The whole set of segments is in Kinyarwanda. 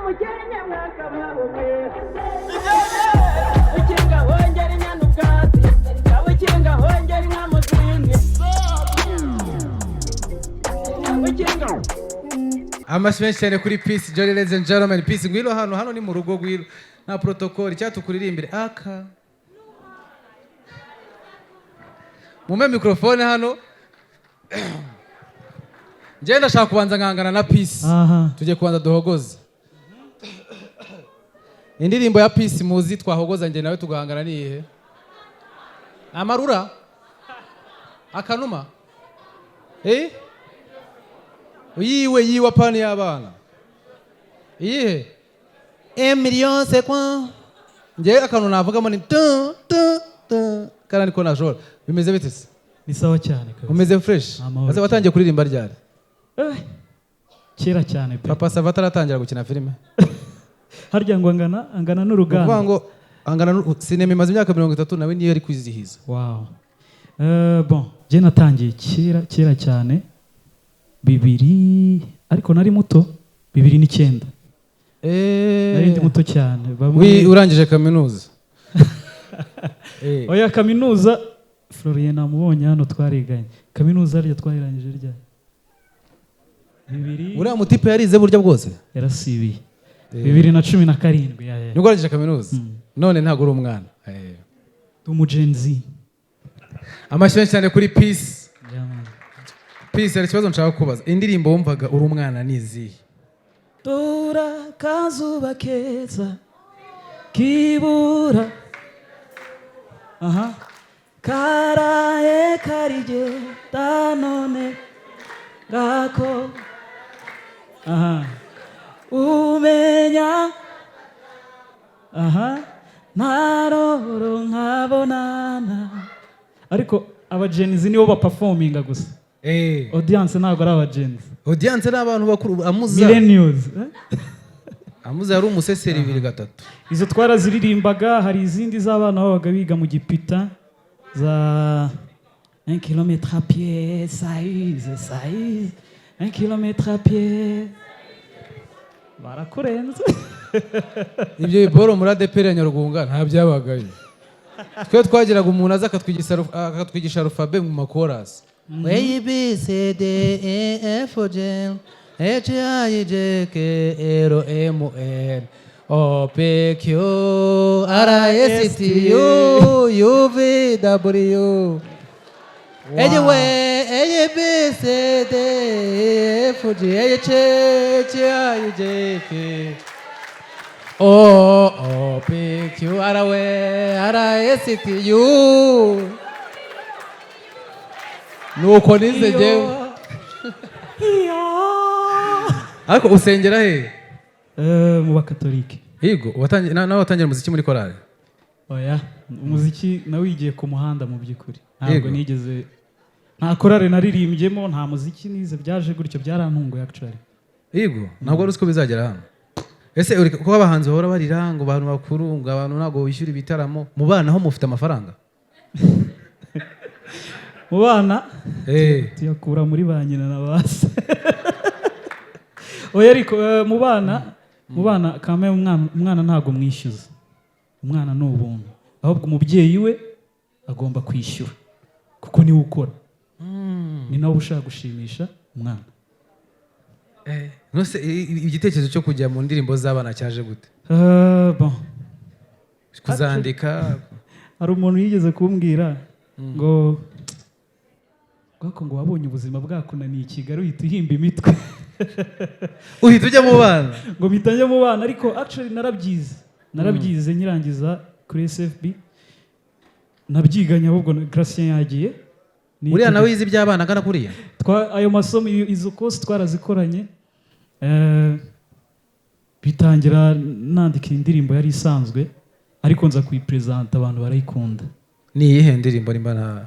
Umukenke mwakabaho mwe. Ukinga hongera inyana ubwatsi, ukinga hongera inka mu zindi, ukinga. Amashyi menshi cyane kuri Peace Jolis. Ladies and gentlemen, Peace, ngwino hano. Hano ni mu rugo, ngwino, nta protocol icyatukuririmba aka mume microphone hano. Njyewe ndashaka kubanza nkangana na Peace. Tujye kubanza duhogoze indirimbo ya Peace muzi twahogoza, njye nawe tugahangana. Ni iyihe? Amarura, akanuma, eh, yiwe yiwe, apana y'abana. Iyihe? Un million, c'est quoi? Njyewe akantu navugamo ni tu tu tu, kandi niko nashobora. Bimeze bite se? Ni sawa cyane kabisa. Umeze fresh? Amahoro. Ese watangiye kuririmba ryari? Kera cyane pe. Papa Sava ataratangira gukina filime. Harya ngo angana Ni ukuvuga n'uruganda. ngo angana sinema imaze imyaka 30, nawe niyo ari kwizihiza. Wow. Bon, njye natangiye kera kera cyane, bibiri, ariko nari muto, 2009. Nari ndi muto cyane. Urangije kaminuza. Oya, kaminuza, Florien namubonye hano, twariganye kaminuza. Harya twayirangije ryari? Bibiri. Uriya mutipe yarize burya bwose. Yarasibiye. 2017, ya. Nibwo urangije kaminuza, none ntabwo uri umwana. Ndi umu Gen Z. Amashyi menshi cyane kuri Peace. Yeah, man. Peace, hari ikibazo nshaka kubaza. Indirimbo wumvaga uri umwana ni izihe? Dora kazuba keza kibura, aha karaye karigenda none ngako, aha umenya, aha ntaroro nkabonana. Ariko aba Gen Z nibo baperforminga gusa. Audience ntabwo ari aba Gen Z. Audience ni abantu bakuru, amuza. Millennials, eh? Amuza yari umuseseri 2003. Izo twaraziririmbaga. Hari izindi z'abana babaga biga mu gipita za "Un kilomètre à pied, ça use, ça use, un kilomètre à pied", barakurenze. Ibyo biboro muri ADEPR ya Nyarugunga nta byabagayo. Twe twagiraga umuntu aza akatwigisha alphabet mu makorasi: A B C D E F G H I J K L M N O P Q R S T U U V W. Anyway, A B C D E F G H H I J K O O P Q R W R S T U. Nuko nize njyewe. Ariko usengera he? Mu bakatolike. Higo watangiye nawe watangira umuziki muri korali? Oya, umuziki nawigiye ku muhanda mu by'ukuri. Ntabwo nigeze, nta korale naririmbyemo, nta muziki nize, byaje gutyo, byarantunguye actually. Higo, ntabwo wari uzi ko bizagera hano. Ese uri kuko abahanzi bahora barira ngo abantu bakuru, ngo abantu ntabwo bishyura ibitaramo, mu bana ho mufite amafaranga? Mu bana tuyakura muri ba nyina na ba se. Oya, ariko mu bana kame, umwana ntabwo mwishyuza. Umwana ni ubuntu, ahubwo umubyeyi we agomba kwishyura kuko niwe ukora, ni nawe ushaka gushimisha umwana. Nose igitekerezo cyo kujya mu ndirimbo z'abana cyaje gute? Bon. Kuzandika. Hari umuntu yigeze kumbwira ngo bwako ngo wabonye ubuzima bwakunaniye i Kigali, uhita uhimba imitwe. Uhita ujya mu bana. Ngo mpita njya mu bana, ariko actually narabyize nkirangiza kuri SFB, nabyiganye ahubwo na Gratien yagiye. Uriya nawe yize iby'abana angana kuriya? Ayo masomo, izo course twarazikoranye. Bitangira nandika indirimbo yari isanzwe, ariko nza kuyipresenta abantu barayikunda. Ni iyihe ndirimbo nimba nta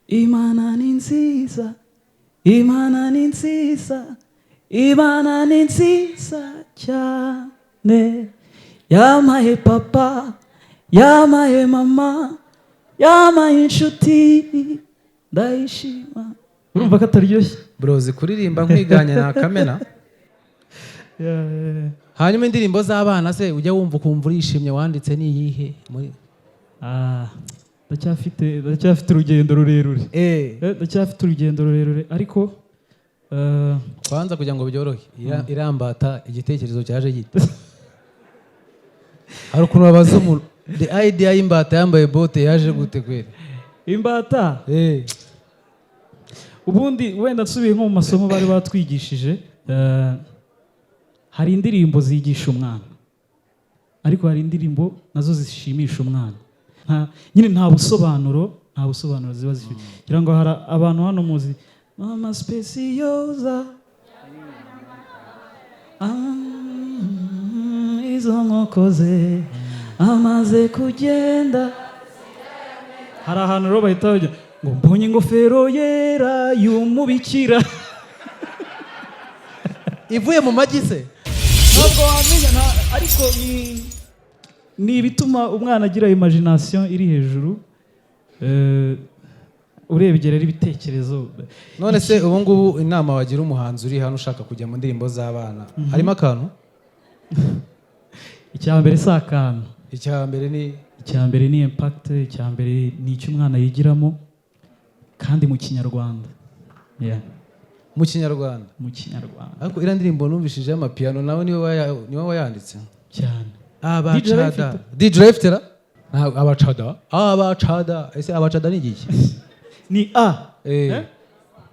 Imana ni nziza, Imana ni nziza, Imana ni nziza cyane, yampaye papa, yampaye mama, yampaye inshuti, ndayishima. Urumva ko ataryoshye? Bro, uzi kuririmba nkwiganye nakamena. Yeah. Hanyuma indirimbo z'abana se ujya wumva ukumva urishimye wanditse ni iyihe muri? Ah, ndacyafite urugendo rurerure. Ndacyafite urugendo rurerure, ariko Kwanza kugira ngo byorohe, irambata igitekerezo cyaje gite? Hari ukuntu babaza umuntu, the idea y'imbata yambaye bote yaje gute kweri? Imbata, ubundi wenda nsubiye nko mu masomo bari batwigishije, hari indirimbo zigisha umwana, ariko hari indirimbo nazo zishimisha umwana. Nyine nta busobanuro ziba zifite. Ngira ngo hari abantu hano muzi Mama Specioza. Ah, izo nkoko ze amaze kugenda, hari ahantu rero bahita bajya ngo mbonye ingofero yera y'umubikira. Ivuye mu magi se? Ntabwo wamenya, ariko ni ibituma umwana agira imagination iri hejuru. Urebye rero ibitekerezo. None se ubu ngubu inama wagira umuhanzi uri hano ushaka kujya mu ndirimbo z'abana, harimo akantu? Icya mbere si akantu. Icya mbere ni? Icya mbere ni impact, icya mbere ni icyo umwana yigiramo, kandi mu Kinyarwanda. Yeah. Mu Kinyarwanda. Mu Kinyarwanda. Ariko iriya ndirimbo numvishije y'amapiyano nawe niwe wayanditse? Cyane. Abacada. Arayifite. DJ arayifite ra? Ntabwo abacada, abacada, ese abacada ni igiki? Ni a Eh. Eh?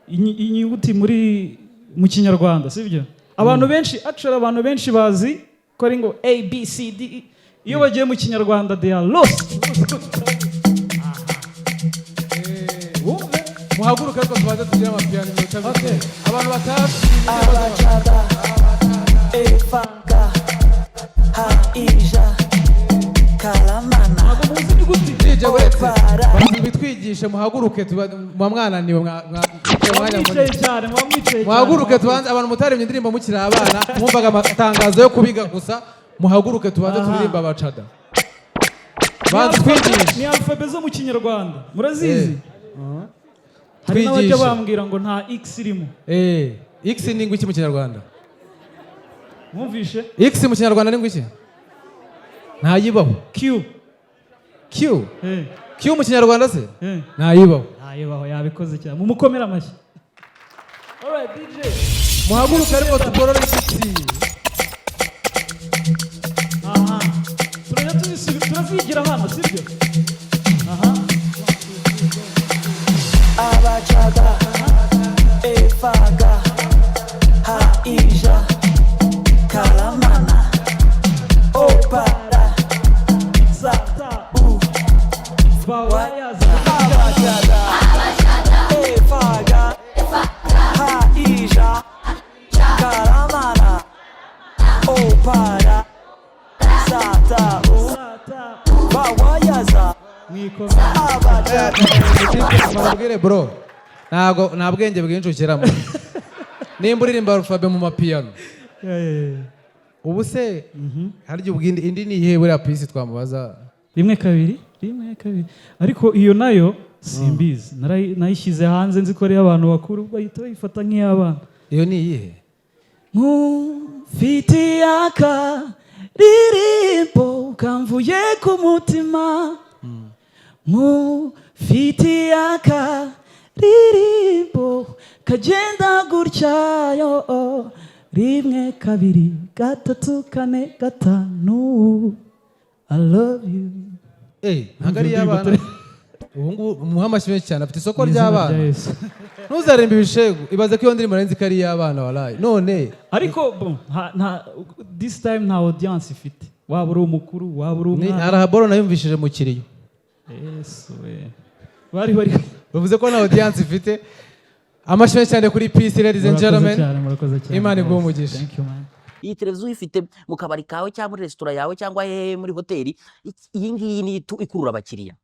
Inyuguti mu Kinyarwanda, sibyo? Abantu benshi, actually abantu benshi bazi ko ari ngo A B C D E. Iyo bagiye mu Kinyarwanda they are lost. Wumve. Muhaguruke ariko tubanze tugire amapiyano iminota mike, abantu batazi. Abacada, Efaga, Haija, Kalamana. Ntabwo muzi inyuguti. DJ, uretse bantu bitwigishe, muhaguruke, muba mwananiwe, umwanya Muba mwicaye munini. cyane, muba mwicaye cyane. Muhaguruke tubanze, abantu mutaremye indirimbo mukiri abana, mwumvaga amatangazo yo kubiga gusa, muhaguruke tubanze turirimba abacada. Ni Banze twigishe. Ni alphabet zo mu Kinyarwanda, murazizi. Hari n'abajya Twigishe. bambwira ngo nta X irimo. X ni ngwiki mu Kinyarwanda? Mwumvishe? X mu Kinyarwanda ni ngwiki? Ntayibaho. Q. Q. Eh. Q mu Kinyarwanda se? Eh. Ntayibaho. Ntayibaho, yabikoze cyane, mumukomere amashyi. Alright, DJ. Muhaguruke ariko tugorore igitsi. Aha turajya turazigira hano, sibyo? Aha. Abacada, Efaga, Haija, Kalamana, Opara, Zata U, Bawayaza. Abacada, Efaga, Haija, Kalamana, Opara, Sata, U, Zata. Bawayaza. Mwikomere. Abacada. Babwire bro, ntago nta bwenge bwinshi ushyiramo nimba uririmba alphabet mu mapiyano. Ubu se harya ubwo indi ni iyihe buriya pisi twamubaza? Rimwe kabiri, rimwe kabiri, ariko iyo nayo simbizi. Nayishyize hanze nzi ko ari abantu bakuru, bahita bayifata nk'iy'abana. Iyo ni iyihe? Nkufitiye akaririmbo kamvuye ku mutima, nkufitiye akaririmbo kagenda gutya yo: rimwe, kabiri, gatatu, kane, gatanu, I love you. Eh, ntabwo ari iy'abana. Ubu ngubu umuha amashyi menshi cyane, afite isoko Mu izina rya ry'abana. Yesu. Ntuzarembe ibishegu. Ibaze ko iyo ndirimbo nari nzi ko ari iy'abana, waraye none. Ariko bon, this time nta audience ifite, waba uri umukuru, waba uri Ni umwana. arahaboro nayumvishije mu kiriyo. Yesu we, bari bari. Bivuze ko nta audience ifite. Amashyi menshi cyane kuri Peace, ladies and Murakoze gentlemen. cyane, murakoze cyane. Imana iguhe umugisha. Thank you, man. Iyi televiziyo uyifite mu kabari kawe cyangwa muri resitora yawe cyangwa hehe, muri hoteli, iyi ngiyi ni ikurura abakiriya.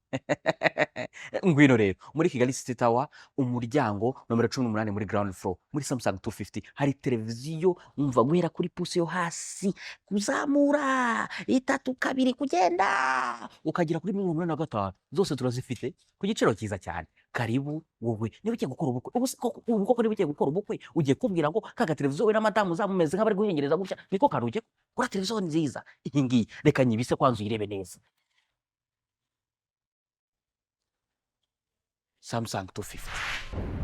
Ngwino rero muri Kigali City Tower, umuryango nomero 18, muri ground floor, muri Samsung 250 hari televiziyo. Umva, guhera kuri pouce yo hasi kuzamura, itatu, kabiri, kugenda ukagera kuri 85, zose turazifite ku giciro cyiza cyane. Karibu. Wowe niba ugiye gukora ubukwe, ubu se ubu koko niba ugiye gukora ubukwe, ugiye kubwira ngo kaga televiziyo we na madamu uzamumeze nk'abari guhengereza gutya, niko kantu ugiye kuri televiziyo nziza iyi ngiyi. Reka nyibise kwanza uyirebe neza. Samsung 250.